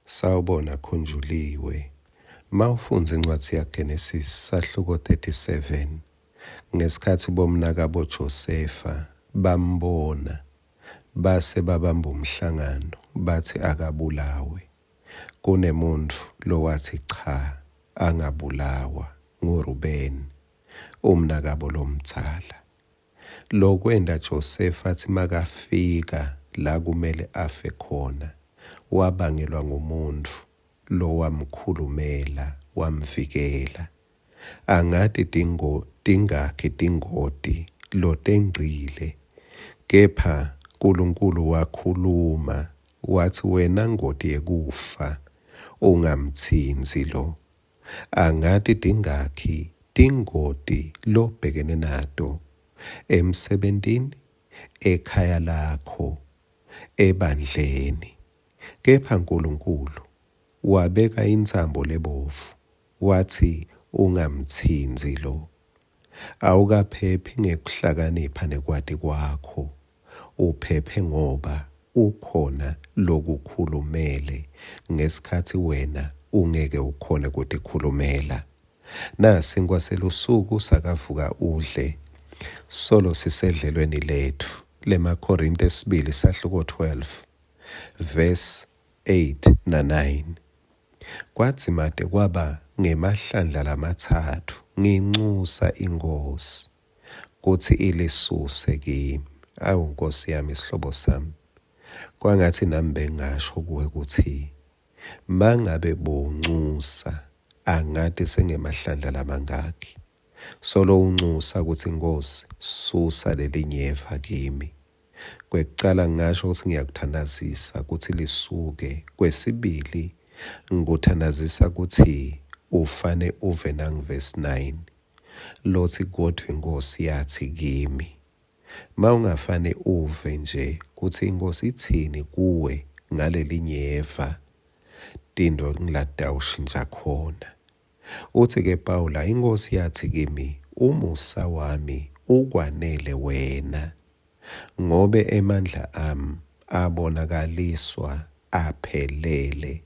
Sawubona Khunjuliwe. Mawufundza incwadzi yaGenesis sahluko 37 ngesikhatsi bomnakabo Josefa bambona base babamba umhlangano batsi akabulawe. Kunemuntfu lowatsi cha angabulawa nguRubeni umnakabo lomdzala. Lokwenta Josefa atsi makafika la kumele afe khona wabangelwa ngumuntfu lowamkhulumela wamvikela. Angati tingo, tingakhi tingoti lotengcile kepha Nkulunkulu wakhuluma watsi wena ngoti yekufa ungamtsintsi lo. Angati tingakhi tingoti lobhekene nato emsebentini, ekhaya lakho, ebandleni. Kepha Nkulunkulu wabeka intsambo lebovu watsi ungamtsintsi lo. Awukaphephi ngekuhlakanipha nekwati kwakho, uphephe ngoba ukhona lokukhulumele ngesikhatsi wena ungeke ukhone kutikhulumela. Nasinkwa selusuku sakavuka udle solo sisedlelweni letfu lemaKorinte esibili sahluko 12 verse 8 na 9. Kwadzimate kwaba ngemahlandla lamatsatfu ngincusa iNkhosi kutsi ilisuse kimi. Awu Nkosi yami, sihlobo sami, kwangatsi nami bengingasho kuwe kutsi mangabe bowuncusa angati sengemahlandla lamangakhi solo uncusa kutsi Nkosi susa lelinyeva kimi. Kwekucala ngingasho kutsi ngiyakuthandazisa kutsi lisuke. Kwesibili ngikuthandazisa kutsi ufane uve nangivesi 9 lotsi kodvwa iNkhosi yatsi kimi. Mawungafane uve nje kutsi iNkhosi itsini kuwe ngalelinyeva tintfo ngilatawushintsha khona. Utsi-ke Pawula, iNkhosi yatsi kimi, umusa wami ukwanele wena, ngobe emandla ami abonakaliswa aphelele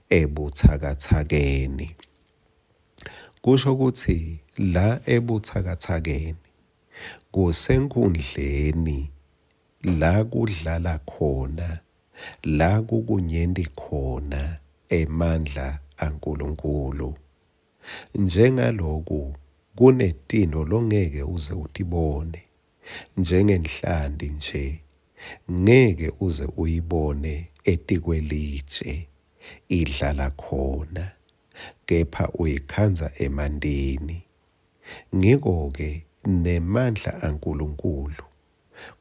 ebutsakatsakeni. Kusho kutsi la ebutsakatsakeni kusenkhundleni la kudlala khona, la kukunyenti khona emandla aNkulunkulu. Njengaloku kunetintfo longeke uze utibone, njengenhlanti nje, ngeke uze uyibone etikwelitje idlala khona, kepha uyikhandza emantini. Ngiko-ke nemandla aNkulunkulu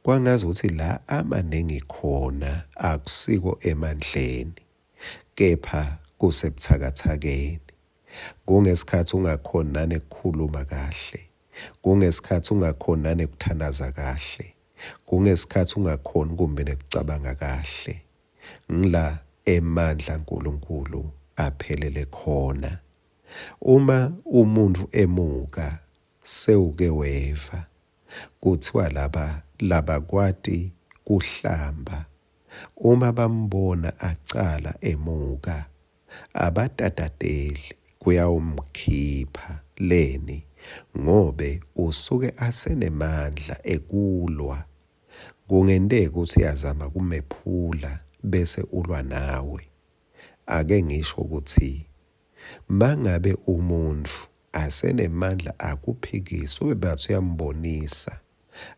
kwangazuthi la amaningi khona akusiko emandleni kepha kusebutsakatsakeni. Kungesikhatsi ungakhoni nanekukhuluma kahle, kungesikhatsi ungakhoni nanekuthandaza kahle, kungesikhatsi ungakhoni kumbe nekucabanga kahle. Ngila emandla aNkulunkulu aphelele khona. Uma umuntfu emuka sewuke weva kutsiwa laba labakwati kuhlamba uma bambona acala emuka abatatateli kuyawumkhipha leni ngobe usuke asenemandla ekulwa. Kungenteka kutsi uyazama kumephula bese ulwa nawe. Ake ngisho kutsi mangabe umuntfu asenemandla akuphikise ube batsi uyambonisa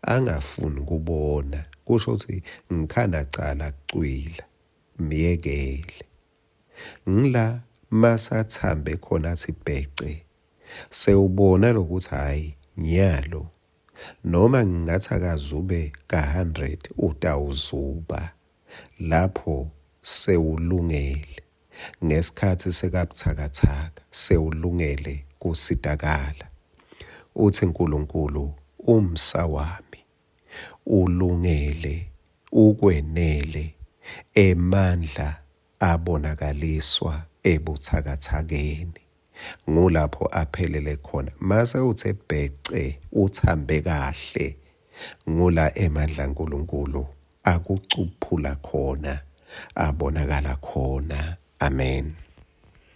angafuni kubona kusho kutsi ngikhana cala kucwila myekele. Ngila masathambe khona athi bhece sewubona lokuthi hhayi nyalo noma ngingathi akazube ka-100 utawuzuba lapho sewulungele ngesikhatsi sekabutsakatsaka sewulungele kusitakala. Utsi Nkulunkulu umsa wami ulungele ukwenele emandla abonakaliswa ebutsakatsakeni ngulapho aphelele khona mase uthe bhece uthambe kahle ngula emandla aNkulunkulu akucuphula khona abonakala khona. Amen.